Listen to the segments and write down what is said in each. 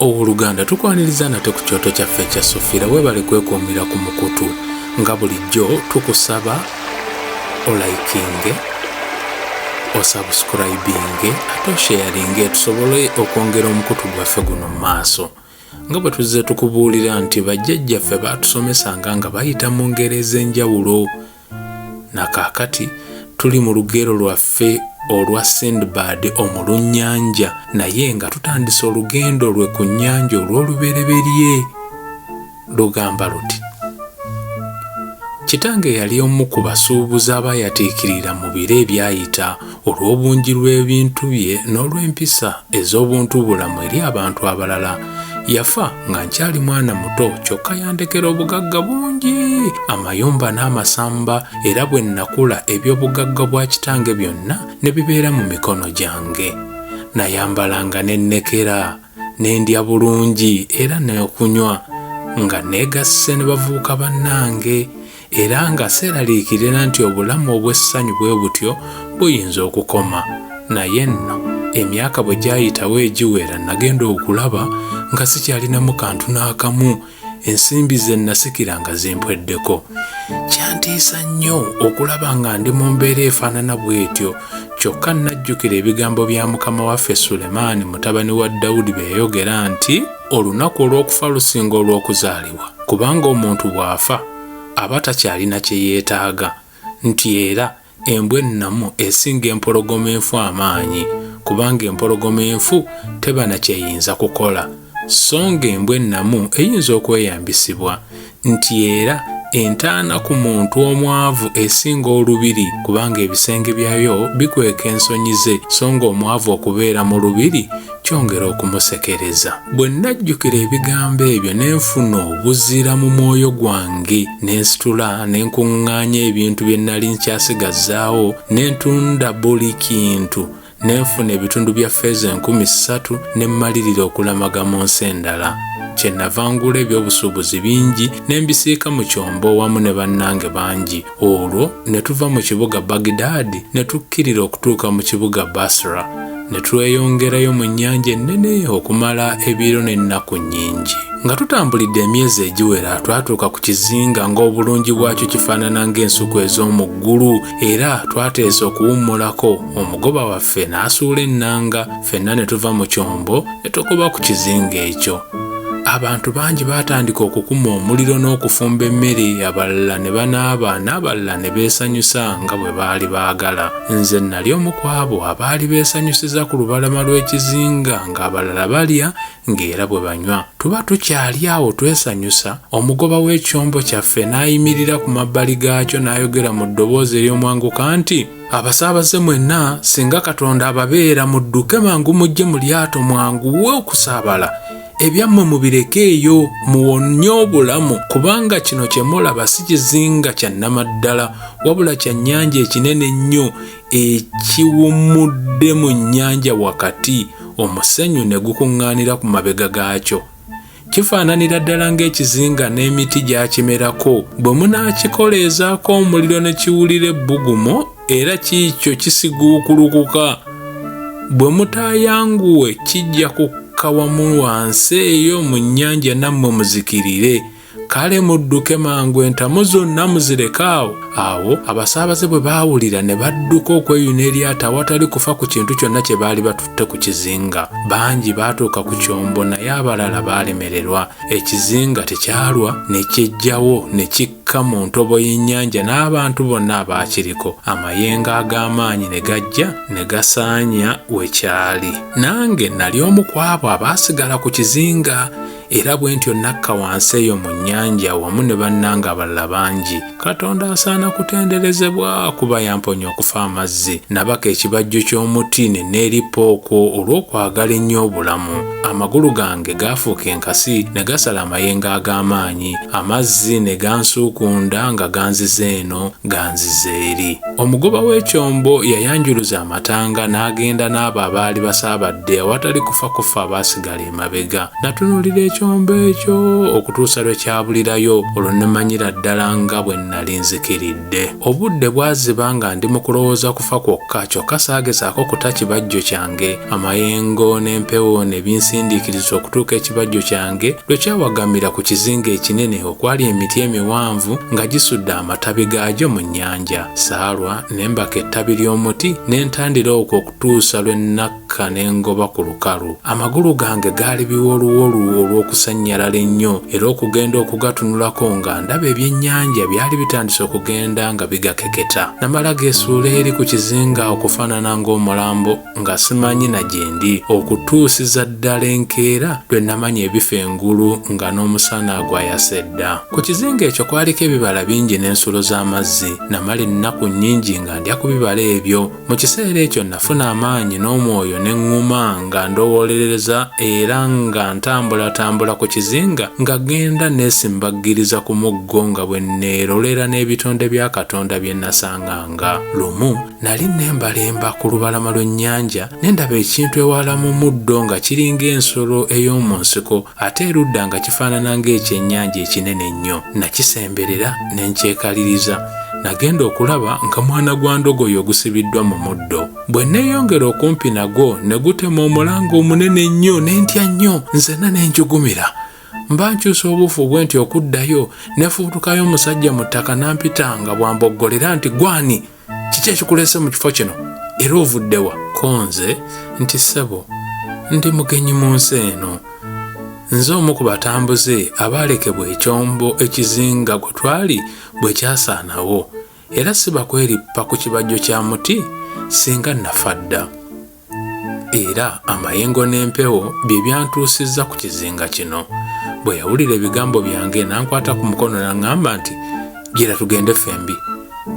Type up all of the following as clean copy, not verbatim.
Owooluganda tukwaniriza nate ku kyoto kyaffe ekya Sofira weebale kwekuumira ku mukutu nga bulijjo tukusaba olayikinge osubscribinge ate osheyaringe tusobole okwongera omukutu gwaffe guno mu maaso. Nga bwe tuzze tukubuulira nti bajjajjaffe baatusomesanga nga bayita mu ngeri ez'enjawulo. Na kaakati tuli mu lugero lwaffe olwa Sindbad omulunnyanja naye nga tutandise olugendo lwe ku nnyanja olw'olubereberye. Lugamba luti, Kitange yali omu ku basuubuzi abaayatiikirira mu biro ebyayita olw'obungi lw'ebintu bye n'olw'empisa ez'obuntubulamu eri abantu abalala. Yafa nga nkyali mwana muto kyokka yandekera obugagga bungi, amayumba n'amasamba era bwe nnakula eby'obugagga bwa kitange byonna ne bibeera mu mikono gyange. Nayambalanga ne nnekera. Ne ndya bulungi era n'okunywa nga neegasse ne bavubuka bannange era nga seeraliikirira nti obulamu obw'essanyu bwe butyo buyinza okukoma. Naye nno emyaka bwe gyayitawo egiwera nagenda okulaba nga sikyalinamu kantu n'akamu. Ensimbi ze nnasikira nga zimpweddeko. Kyantiisa nnyo okulaba nga ndi mu mbeera efaanana bw'etyo. Kyokka nnajjukira ebigambo bya Mukama waffe Sulemaani mutabani wa Dawudi bye yayogera nti, Olunaku olw'okufa lusinga olw'okuzaalibwa, kubanga omuntu bw'afa aba takyalina kye yeetaaga, nti era Embwa ennamu esinga empologoma enfu amaanyi, kubanga empologoma enfu teba na ky'eyinza kukola, sso ng'embwa ennamu eyinza okweyambisibwa. Nti era entaana ku muntu omwavu esinga olubiri, kubanga ebisenge byayo bikweka ensonyi ze, sso ng'omwavu okubeera mu lubiri kyongera okumusekereza. Bwe nnajjukira ebigambo ebyo ne nfuna obuzira mu mwoyo gwange, ne nsitula ne nkuŋŋaanya ebintu bye nnali nkyasigazzaawo, ne ntunda buli kintu, ne nfuna ebitundu bya ffeeza 3000, ne mmalirira okulamaga mu nsi endala. Kyennava ngula eby'obusuubuzi bingi ne mbisiika mu kyombo wamu ne bannange bangi, Olwo ne tuva mu kibuga Bagidaadi ne tukkirira okutuuka mu kibuga Basra, ne tweyongerayo mu nnyanja ennene okumala ebiro n'ennaku nnyingi. Nga tutambulidde emyezi egiwera, twatuuka ku kizinga ng'obulungi bwakyo kifaanana ng'ensuku ez'omu ggulu, era twateesa okuwummulako, omugoba waffe n'asuula ennanga, ffenna ne tuva mu kyombo ne tugoba ku kizinga ekyo. Abantu bangi baatandika okukuma omuliro n'okufumba emmere, abalala ne banaaba n'abalala ne beesanyusa nga bwe baali baagala. Nze nnali omu ku abo abaali beesanyusiza ku lubalama lw'ekizinga ng'abalala balya ng'era bwe banywa. Tuba tukyali awo twesanyusa, omugoba w'ekyombo kyaffe n'ayimirira ku mabbali gaakyo n'ayogera mu ddoboozi ery'omwanguka nti, Abasaabaze mwenna, singa Katonda ababeera, mudduke mangu mujje mu lyato mwanguwe okusaabala. Ebyammwe mubireke eyo, muwonye obulamu, kubanga kino kye mulaba si kizinga kya nnamaddala, wabula kya nnyanja ekinene ennyo ekiwummudde mu nnyanja wakati, omusenyu ne gukuŋŋaanira ku mabega gaakyo. Kifaananira ddala ng'ekizinga n'emiti gyakimerako. Bwe munaakikoleezaako omuliro ne kiwulira ebbugumu, era kiikyo kisiguukulukuka. Bwe mutaayanguwe kijja kukka wamu wansi eyo mu nnyanja nammwe muzikirire. Kale mudduke mangu entamu zonna muzireke awo. Awo abasaabaze bwe baawulira ne badduka okweyuna eryato awatali kufa ku kintu kyonna kye baali batutte ku kizinga. Bangi baatuuka ku kyombo naye abalala baalemererwa. Ekizinga tekyalwa ne kyeggyawo ne kikka mu ntobo y'ennyanja n'abantu bonna abaakiriko. Amayengo ag'amaanyi ne gajja ne gasaanya we kyali. Nange nnali omu ku abo abaasigala ku kizinga. Era bwe ntyo nakka wansi eyo mu nnyanja wamu ne bannange abalala bangi. Katonda asaana kutenderezebwa kuba yamponya okufa amazzi. Nabaka ekibajjo ky'omuti ne neerippa okwo olw'okwagala ennyo obulamu. Amagulu gange gaafuuka enkasi ne gasala amayengo ag'amaanyi, amazzi ne gansuukunda nga ganziza eno ganziza eri. Omugoba w'ekyombo yayanjuluza amatanga n'agenda n'abo abaali basaabadde awatali kufa ku ffe abaasigala emabega. Natunuulira ekyombo. kyombo ekyo okutuusa lwe kyabulirayo olwo ne manyira ddala nga bwe nnali nzikiridde. Obudde bwaziba nga ndi mu kulowooza kufa kwokka kyokka saagezaako kuta kibajjo kyange. Amayengo n'empewo ne binsindiikiriza okutuuka ekibajjo kyange lwe kyawagamira ku kizinga ekinene okwali emiti emiwanvu nga gisudde amatabi gaagyo mu nnyanja. Saalwa ne mbaka ettabi ly'omuti ne ntandira okwo okutuusa lwe nnakka ne ngoba ku lukalu. Amagulu gange gaali biwoluwolu olw'okusannyalala ennyo era okugenda okugatunulako nga ndaba ebyennyanja byali bitandise okugenda nga bigakeketa. Namala geesuula eri ku kizinga okufaanana ng'omulambo nga simanyi na gyendi okutuusiza ddala enkeera lwe namanya ebifa engulu nga n'omusana gwayase dda. Ku kizinga ekyo kwaliko ebibala bingi n'ensulo z'amazzi. Namala ennaku nnyingi nga ndya ku bibala ebyo. Mu kiseera ekyo nafuna amaanyi n'omwoyo ne ŋŋuma nga ndowoolereza era nga ntambulatambula ku kizinga nga ŋŋenda neesimbaggiriza ku muggo nga bwe nneerolera n'ebitonde bya Katonda bye nnasanganga. Lumu nali nnembalemba ku lubalama lw'ennyanja ne ndaba ekintu ewala mu muddo nga kiringa ensolo ey'omu nsiko ate erudda nga kifaanana ng'ekyennyanja ekinene ennyo. Nakisemberera ne nkyekaliriza. Nagenda okulaba nga mwana gwa ndogoyi ogusibiddwa mu muddo. Bwe nneeyongera okumpi nagwo ne gutema omulanga omunene ennyo ne ntya nnyo nzenna ne njugumira. Mba nkyusa obuufu bwe nti okuddayo ne fubutukayo omusajja mu ttaka n'ampita nga bw'amboggolera nti gwani kiki ekikuleese mu kifo kino era ovudde wa? Ko nze nti ssebo ndi mugenyi mu nsi eno. Nze omu ku batambuze abaalekebwa ekyombo ekizinga kwe twali bwe kyasaanawo, era siba kwerippa ku kibajjo kya muti singa nafa dda. Era amayengo n'empewo bye byantuusizza ku kizinga kino. Bwe yawulira ebigambo byange n'ankwata ku mukono n'aŋŋamba nti, Gira tugende ffembi.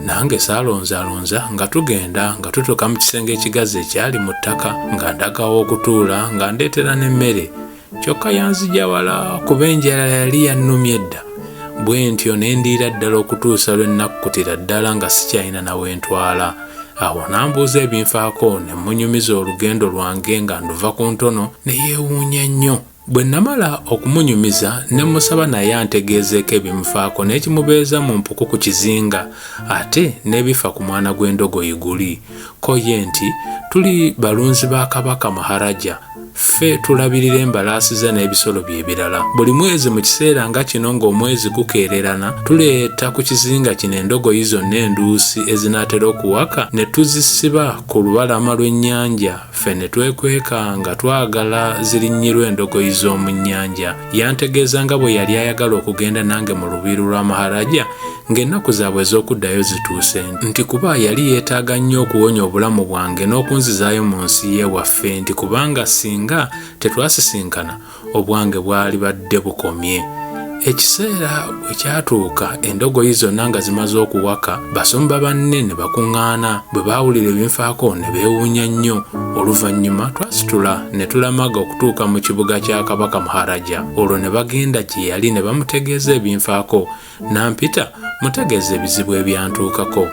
Nange saalonzalonza nga tugenda nga tutuuka mu kisenge ekigazi ekyali mu ttaka nga ndagawo okutuula nga ndeetera n'emmere. Kyokka yanzigya wala kuba enjala yali yannumye dda. Bwe ntyo ne ndiira ddala okutuusa lwe nnakkutira ddala nga sikyalina na we ntwala. Awo n'ambuuza ebinfaako ne mmunyumiza olugendo lwange nga nduva ku ntono ne yeewuunya nnyo. Bwe nnamala okumunyumiza ne mmusaba naye antegeezeeko ebimufaako n'ekimubeeza mu mpuku ku kizinga ate n'ebifa ku mwana gw'endogoyi guli. Ko ye nti, Tuli balunzi ba Kabaka Maharaja. Ffe tulabirira embalaasi ze n'ebisolo bye ebirala. Buli mwezi mu kiseera nga kino ng'omwezi gukeererana, tuleeta ku kizinga kino endogoyi zonna enduusi ezinaatera okuwaka ne tuzisiba ku lubalama lw'ennyanja, ffe ne twekweka nga twagala zirinnyirwe endogoyi z'omu nnyanja. Yantegeeza nga bwe yali ayagala okugenda nange mu lubiri lwa Maharaja ng'ennaku zaabwe ez'okuddayo zituuse, nti kuba yali yeetaaga nnyo okuwonya obulamu bwange n'okunzizaayo mu nsi y'ewaffe, nti kubanga singa tetwasisinkana obwange bwalibadde bukomye. Ekiseera bwe kyatuuka endogoyi zonna nga zimaze okuwaka, basumba banne ne bakuŋŋaana. Bwe baawulira ebinfaako ne beewuunya nnyo. Oluvannyuma twasitula ne tulamaga okutuuka mu kibuga kya Kabaka Maharaja. Olwo ne bagenda gye yali ne bamutegeeza ebinfaako. N'ampita mutegeeze ebizibu ebyantuukako.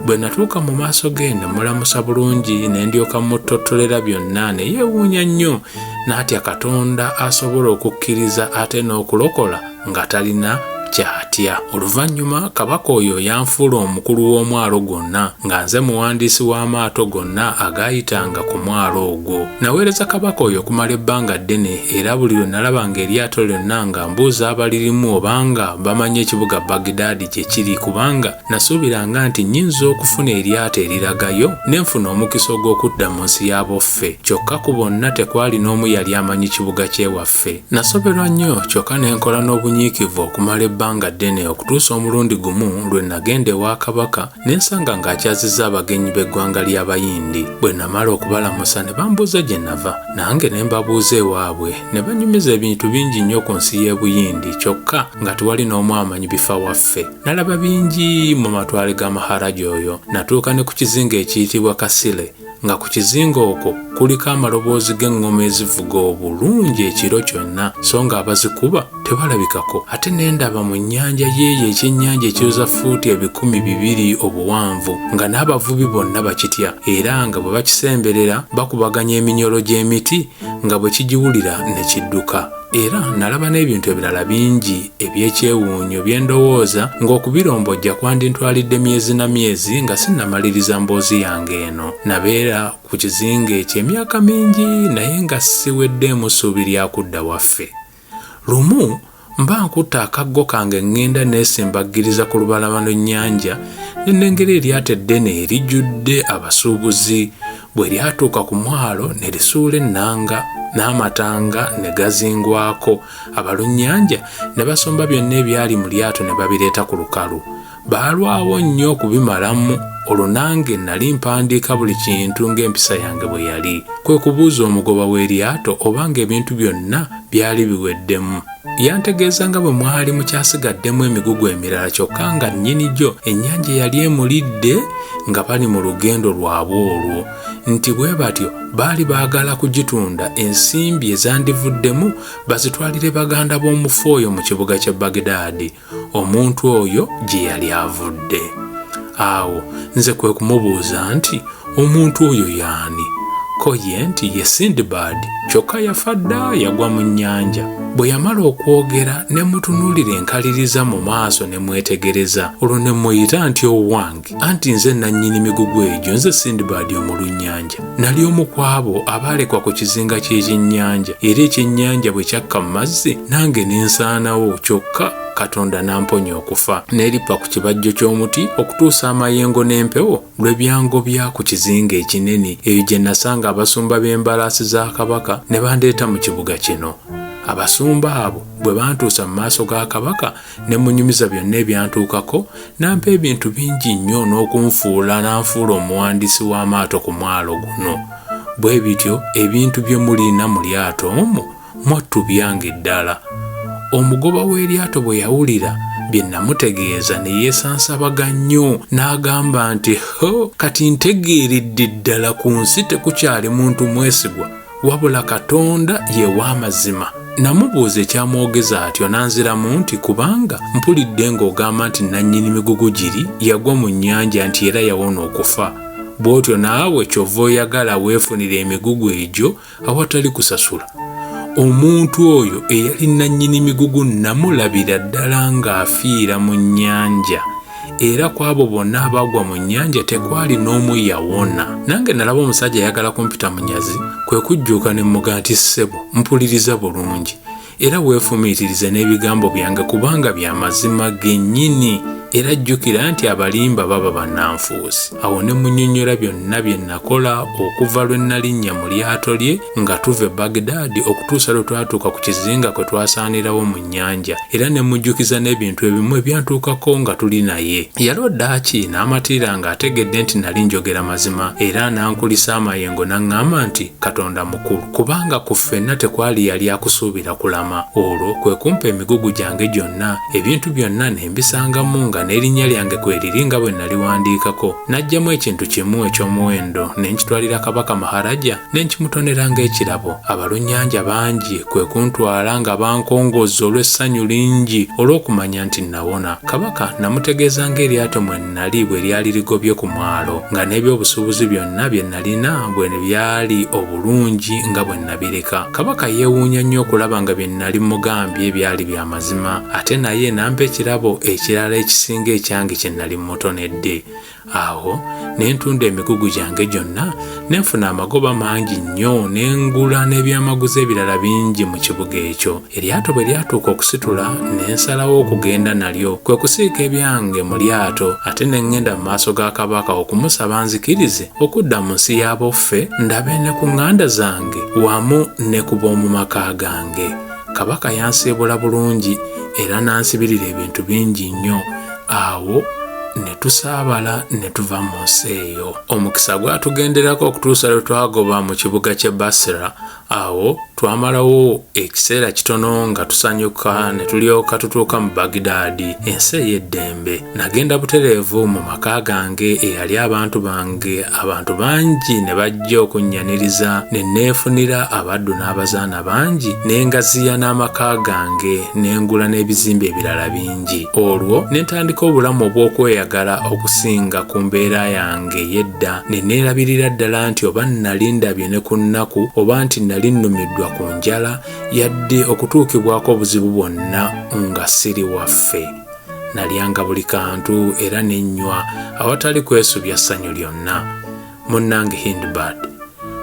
Bwe natuuka mu maaso ge ne mulamusa bulungi ne ndyoka mmuttottolera byonna ne yeewuunya nnyo n'atya Katonda asobola okukkiriza ate n'okulokola nga talina ky'atya. Oluvannyuma kabaka oyo yanfuula omukulu w'omwalo gwonna nga nze muwandiisi w'amaato gonna agaayitanga ku mwalo ogwo. Naweereza kabaka oyo okumala ebbanga ddene era buli lwe nalabanga eryato lyonna nga mbuuza abalirimu obanga bamanyi ekibuga Bagidaadi gye kiri kubanga nasuubiranga nti nnyinza okufuna eryato eriragayo ne nfuna omukisa ogw'okudda mu nsi y'aboffe. Kyokka ku bonna tekwali n'omu yali amanyi kibuga ky'ewaffe. Nasoberwa nnyo kyokka ne nkola n'obunyiikivu okumala ebbanga ddene okutuusa omulundi gumu lwe nagenda ewa kabaka ne nsanga ng'akyazizza abagenyi b'eggwanga ly'Abayindi. Bwe namala okubalamusa ne bambuuza gye nava, nange ne mbabuuza ewaabwe ne banyumiza ebintu bingi nnyo ku nsi y'e Buyindi kyokka nga tewali n'omu amanyi bifa waffe. Nalaba bingi mu matwale ga Maharaja oyo. Natuuka ne ku kizinga ekiyitibwa Kasile nga ku kizinga okwo kuliko amaloboozi g'eŋŋoma ezivuga obulungi ekiro kyonna so ng'abazikuba tebalabikako. Ate ne ndaba mu nnyanja y'eyo ekyennyanja ekiweza fuuti 200 obuwanvu nga n'abavubi bonna bakitya era nga bwe bakisemberera bakubaganya eminyolo gy'emiti nga bwe kigiwulira ne kidduka. Era nalaba n'ebintu ebirala bingi eby'ekyewuunyo bye ndowooza ng'okubirombojja kwandintwalidde myezi na myezi nga sinnamaliriza mboozi yange eno. Nabeera ku kizinga ekyo emyaka mingi naye nga siweddeemu ssuubi lya kudda waffe. Lumu mba nkutte akaggo kange ŋŋenda neesimbaggiriza ku lubalama lw'ennyanja ne nnengera eryato eddene erijjudde abasuubuzi. Bwe lyatuuka ku mwalo ne lisuula ennanga n'amatanga ne gazingwako, abalunnyanja ne basomba byonna ebyali mu lyato ne babireeta ku lukalu. Baalwawo nnyo okubimalamu, olwo nange nnali mpandiika buli kintu ng'empisa yange bwe yali. Kwe kubuuza omugoba w'eryato oba ng'ebintu byonna byali biweddemu. Yantegeeza nga bwe mwali mukyasigaddemu emigugu emirala kyokka nga nnyini gyo ennyanja yali emulidde nga bali mu lugendo lwabwe olwo, nti bwe batyo baali baagala kugitunda ensimbi ezandivuddemu bazitwalire baganda b'omufu oyo mu kibuga ky'e Bagdaadi. Omuntu oyo gye yali avudde. Awo nze kwe kumubuuza nti, Omuntu oyo y'ani? Ko ye nti, Ye Sindbad, kyokka yafa dda yagwa mu nnyanja. Bwe yamala okwogera ne mmutunuulira enkaliriza mu maaso ne mwetegereza, olwo ne mmuyita nti, Owange, anti nze nnannyini migugu egyo, nze Sindbad omulunnyanja. Nali omu ku abo abaalekwa ku kizinga ky'ekyennyanja, era ekyennyanja bwe kyakka mu mazzi, nange ne nsaanawo, kyokka Katonda n'amponya okufa. Neerippa ku kibajjo ky'omuti okutuusa amayengo n'empewo lwe byangobya ku kizinga ekinene, eyo gye nasanga abasumba b'embalaasi za kabaka ne bandeeta mu kibuga kino. Abasumba abo bwe bantuusa mu maaso ga kabaka, ne mmunyumiza byonna ebyantuukako, n'ampa ebintu bingi nnyo n'okunfuula n'anfuula omuwandiisi w'amaato ku mwalo guno. Bwe bityo ebintu bye mulina mu lyato omwo mwattu byange ddala. Omugoba w'eryato bwe yawulira bye namutegeeza ne yeesansabaga nnyo n'agamba nti, Ho, kati ntegeeredde ddala ku nsi tekukyali muntu mwesigwa Wabula Katonda ye w'amazima. Namubuuza ekyamwogeza atyo n'anziramu nti, Kubanga mpulidde ng'ogamba nti nnannyini migugu giri yagwa mu nnyanja nti era yawona okufa. Bw'otyo naawe ky'ova oyagala weefunire emigugu egyo awatali kusasula. Omuntu oyo eyali nnannyini migugu nnamulabira ddala ng'afiira mu nnyanja. Era ku abo bonna abaagwa mu nnyanja tekwali n'omu yawona. Nange nalaba omusajja ayagala kumpita munyazi, kwe kujjuuka ne mmuga nti, Ssebo, mpuliriza bulungi, era weefumiitirize n'ebigambo byange kubanga bya mazima gennyini, era jjukira nti abalimba baba bannanfuusi. Awo ne mmunnyonnyola byonna bye nakola okuva lwe nnalinnya mu lyato lye nga tuva e Baghdad okutuusa lwe twatuuka ku kizinga kwe twasaanirawo mu nnyanja, era ne mmujjukiza n'ebintu ebimu ebyantuukako nga tuli naye. Yalwa ddaaki n'amatira ng'ategedde nti nali njogera mazima, era n'ankulisa amayengo n'aŋŋamba nti, Katonda mukulu, kubanga ku ffenna tekwali yali akusuubira kulama. Olwo kwe kumpa emigugu gyange gyonna, ebintu byonna ne mbisangamu nga n'erinnya lyange kweriri nga bwe naliwandiikako. Naggyamu ekintu kimu eky'omuwendo ne nkitwalira Kabaka Maharaja ne nkimutonera ng'ekirabo. Abalunnyanja bangi kwe kuntwala nga bankongozza olw'essanyu lingi olw'okumanya nti nnawona. Kabaka namutegeeza ng'eryato mwe nnali bwe lyali ligobye ku mwalo, nga n'eby'obusuubuzi byonna bye nnalina bwe byali obulungi nga bwe nnabireka. Kabaka yeewuunya nnyo okulaba nga bye nnali mmugambye byali bya mazima, ate naye n'ampa ekirabo ekirala ekisinga ekyange kye nnali mmutonedde. Awo ne ntunda emigugu gyange gyonna ne nfuna amagoba mangi nnyo ne ngula n'ebyamaguzi ebirala bingi mu kibuga ekyo. Eryato bwe lyatuuka okusitula ne nsalawo okugenda nalyo, kwe kusiika ebyange mu lyato ate ne ŋŋenda mu maaso ga kabaka okumusaba anzikirize okudda mu nsi y'aboffe ndabe ne ku ŋŋanda zange wamu ne ku b'omu maka gange. Kabaka yansiibula bulungi era n'ansibirira ebintu bingi nnyo. Awo ne tusaabala ne tuva mu nsi eyo. Omukisa gwatugenderako okutuusa lwe twagoba mu kibuga ky'e Basra. Awo twamalawo ekiseera kitono nga tusanyuka ne tulyoka tutuuka mu Bagidaadi, ensi ey'eddembe. Nagenda butereevu mu maka gange eyali abantu bange, abantu bangi ne bajja okunnyaniriza, ne neefunira abaddu n'abazaana bangi, ne ngaziya n'amaka gange, ne ngula n'ebizimbe ebirala bingi. Olwo ne ntandika obulamu obw'okweyagala. okweyagala okusinga ku mbeera yange ey'edda, ne neerabirira ddala nti oba nnali ndabye ne ku nnaku, oba nti nnali nnumiddwa ku njala, yadde okutuukibwako obuzibu bwonna nga siri waffe. Nalyanga buli kantu era ne nnywa awatali kwesubya ssanyu lyonna. Munnange Hindbad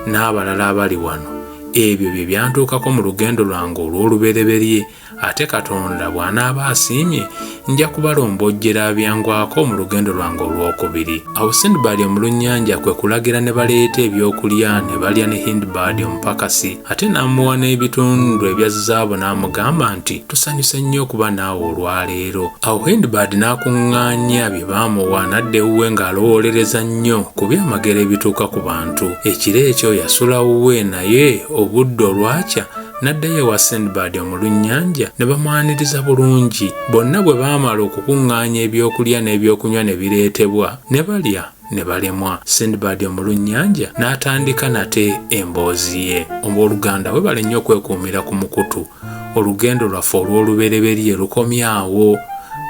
n'abalala abali wano, ebyo bye byantuukako mu lugendo lwange olw'olubereberye. Ate Katonda bw'anaaba asiimye, nja kubalombojjera byangwako mu lugendo lwange olw'okubiri. Awo Sindbad omulunnyanja kwe kulagira ne baleeta ebyokulya ne balya ne Hindbad omupakasi, ate n'amuwa n'ebitundu ebya zaabu n'amugamba nti, Tusanyuse nnyo okuba naawe olwaleero. Awo Hindbad n'akuŋŋaanya bye baamuwa n'adda ewuwe ng'alowoolereza nnyo ku byamagero ebituuka ku bantu. Ekiro ekyo yasula wuwe naye obudde olwakya n'addayo ewa Sindbad omulunnyanja ne bamwaniriza bulungi. Bonna bwe baamala okukuŋŋaanya ebyokulya n'ebyokunywa ne bireetebwa, ne balya ne balemwa. Sindbad omulunnyanja n'atandika nate emboozi ye. Owooluganda webale nnyo okwekuumira ku mukutu. Olugendo lwaffe olw'olubereberye lukomye awo.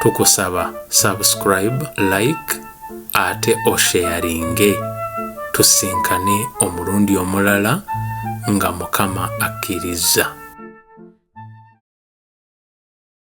Tukusaba subscribe, like ate osheyaringe. Tusinkane omulundi omulala nga Mukama akkirizza.